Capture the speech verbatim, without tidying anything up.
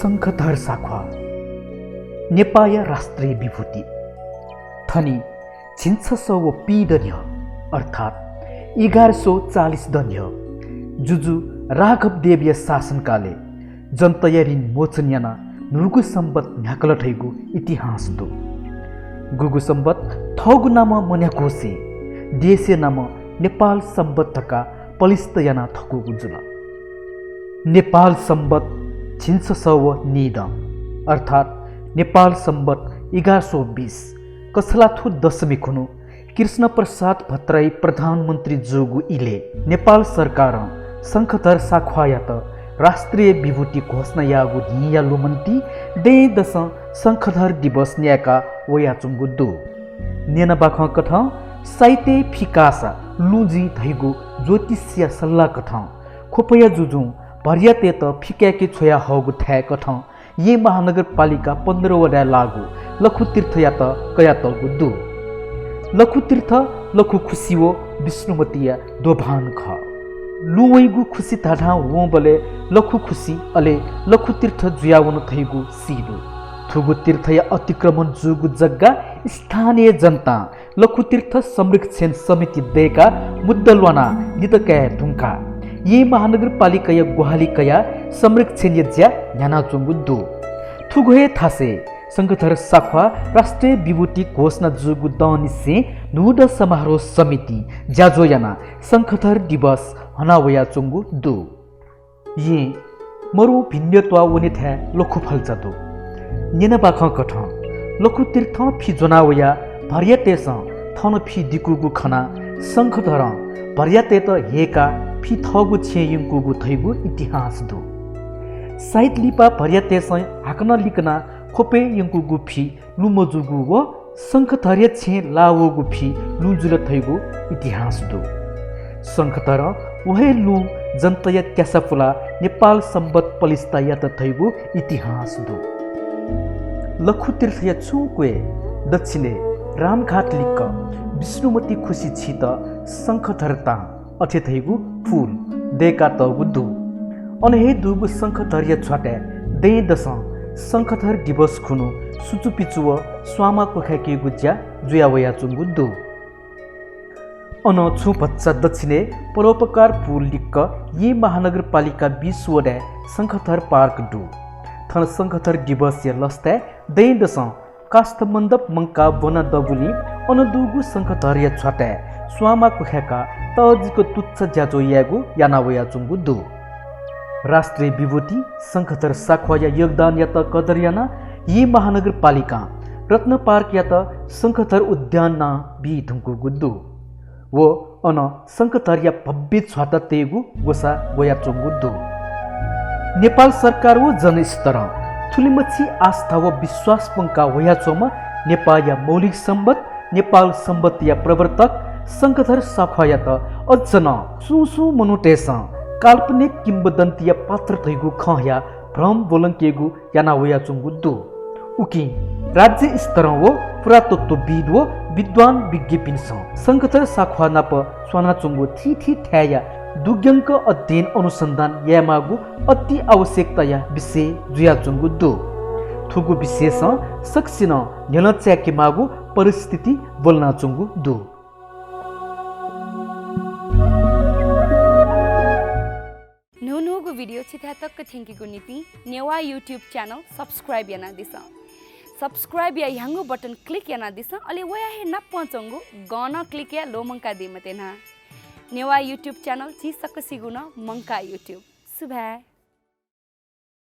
शंखधर साख्वाः, नेपाःया राष्ट्रिय विभूति। थनि झिंछसः व पीदँ न्ह्यः, अर्थात् एघार सौ चालिस दँ न्ह्यः, जुजु राघव देवया शासनकालय् जनताया ऋण मोचन यानाः न्हूगु संवत् न्ह्याकल धइगु इतिहास दु। गुगु संवत् थःगु नामं मन्ह्याकुसे देशया नामं नेपाल संवत् धकाः पलिस्त यानाः थकूगु जुल। नेपाल संवत् झिंछसः व नीदँ, अर्थात् नेपाल संवत् एघार सौ बीस, कछलाथ्व दशमी खुन्हु कृष्ण प्रसाद भट्टराई प्रधानमन्त्री जूगु इलय् नेपाल सरकारं शंखधर साख्वाःयात राष्ट्रिय विभूति घोषणा याःगु न्हिया लुमन्ति दँय्‌दसं शंखधर दिवस न्यायेका वयाच्वंगु दु। न्यनाबाखंकथं साइतय् फि काःसा लुँ जुइ धइगु ज्योतिषीया सल्लाहकथं ख्वपया जुजुं भरियातय्‌त फि काय्‌के छ्वयाहःगु थाय्‌कथं येँ महानगरपालिका पन्ध्र वडाय् लाःगु लखुतीर्थयात कयातःगु दु। लखुतीर्थ लखुखुसी व विष्णुमतिया दोभान खः। लुँ वइगु खुसी धाधां वंबलय् लखुखुसी अले लखुतीर्थ जुयावन धइगु सी दु। थुगु तीर्थया अतिक्रमण जूगु जग्गा स्थानीय जनतां लखुतीर्थ संरक्षण समिति दय्‌काः मुद्दा ल्वानाः लित काये धुंकाः येँ महानगरपालिकाया ग्वाहालि कयाः संरक्षणया ज्या न्ह्यानाच्वंगु दु। थुगु हे थासय् शंखधर साख्वाः राष्ट्रिय विभूति घोषणा जूगु दँनिसें न्हूदँ समारोह समितिं ज्याझ्वः यानाः शंखधर दिवस हना वयाच्वंगु दु। येँ मरुं भिंद्वः त्वाः वनेथाय् लखुफल्चा दु। न्यनाबाखंकथं लखुतीर्थं फि ज्वना वयाः भरियातय्‌सं थन फि दिकूगु खनाः शंखधरं भरियातय्‌त ह्यय्‌काः फि थःगु छेँय् यंकूगु धइगु इतिहास दु। साइत लिपा भरियातय्‌सं हाकनं लिकनाः ख्वपय् यंकूगु फि लुँ मजूगु व शंखधरया छेँय् लाः वःगु फि लुँ जुल धइगु इतिहास दु। शंखधरं व हे लुँ जनताया त्यासा पुलाः नेपाल संवत् पलिस्था यात धइगु इतिहास दु। लखुतीर्थया छुं क्वय् दक्षिणय् रामघाट लिक्क विष्णुमति खुसि छित शंखधर तां अथे धइगु पुल दय्‌कातःगु दु। अन हे दुगु शंखधरया झ्वाताय् दँय्‌दसं शंखधर दिवस खुन्हु सुचुपिचु व स्वांमा क्वखाय्‌केगु ज्या जुया वयाच्वंगु दु। अन छुं भचा दक्षिणय् परोपकार पुल लिक्क येँ महानगरपालिका बीस वडाय् शंखधर पार्क दु। थन शंखधर दिवसया लसताय् दँय्‌दसं काष्ठमण्डप मंकाः ब्वना दबुलिं अन दुगु शंखधरया झ्वाताय् स्वांमा क्वखाय्‌काः तःजिक तुच्छ ज्याझ्वः यायेगु याना वयाच्वंगु दु। राष्ट्रिय विभूति शंखधर साख्वाःया योगदानयात कदर यानाः येँ महानगरपालिकां रत्न पार्कयात शंखधर उद्यान नां बी धुंकूगु दु। व अन शंखधरया भव्य झ्वाता तयेगु ग्वसाः ग्वयाच्वंगु दु। नेपाल सरकार व जनस्तरं थुलिमछि आस्था व विश्वास प्वंका वयाच्वंम्ह नेपाःया मौलिक संवत् नेपाल संवत्‌या प्रवर्तक शंखधर साख्वाःयात अझ नं सुं सुं मनूतय्‌सं काल्पनिक किंवदन्तीया पात्र धइगु खँ हयाः भ्रम ब्वलंकेगु याना वयाच्वंगु दु। उकिं राज्य स्तरं व पुरातत्वविद् व विद्वान विज्ञपिन्सं शंखधर साख्वाः नाप स्वानाच्वंगु थीथी थाय्‌या दुग्यंक अध्ययन अनुसन्धान यायेमाःगु अति आवश्यकताया विषय जुयाच्वंगु दु। थुगु विषयसं सकसिनं न्ह्यलं चाय्‌केमाःगु परिस्थिति ब्वलनाच्वंगु दु। न्हून्हूगु video छिथाय् तक थ्यंकेगु निंतिं नेवाः YouTube channel subscribe यानादिसँ। Subscribe या ह्याउँगु button click यानादिसँ, अले वया हे नापं च्वंगु गं नं click याये ल्वःमंकादी मते न्हा। नेवाः YouTube channel झी सकसिगु नं मंकाः YouTube। सुभाय्।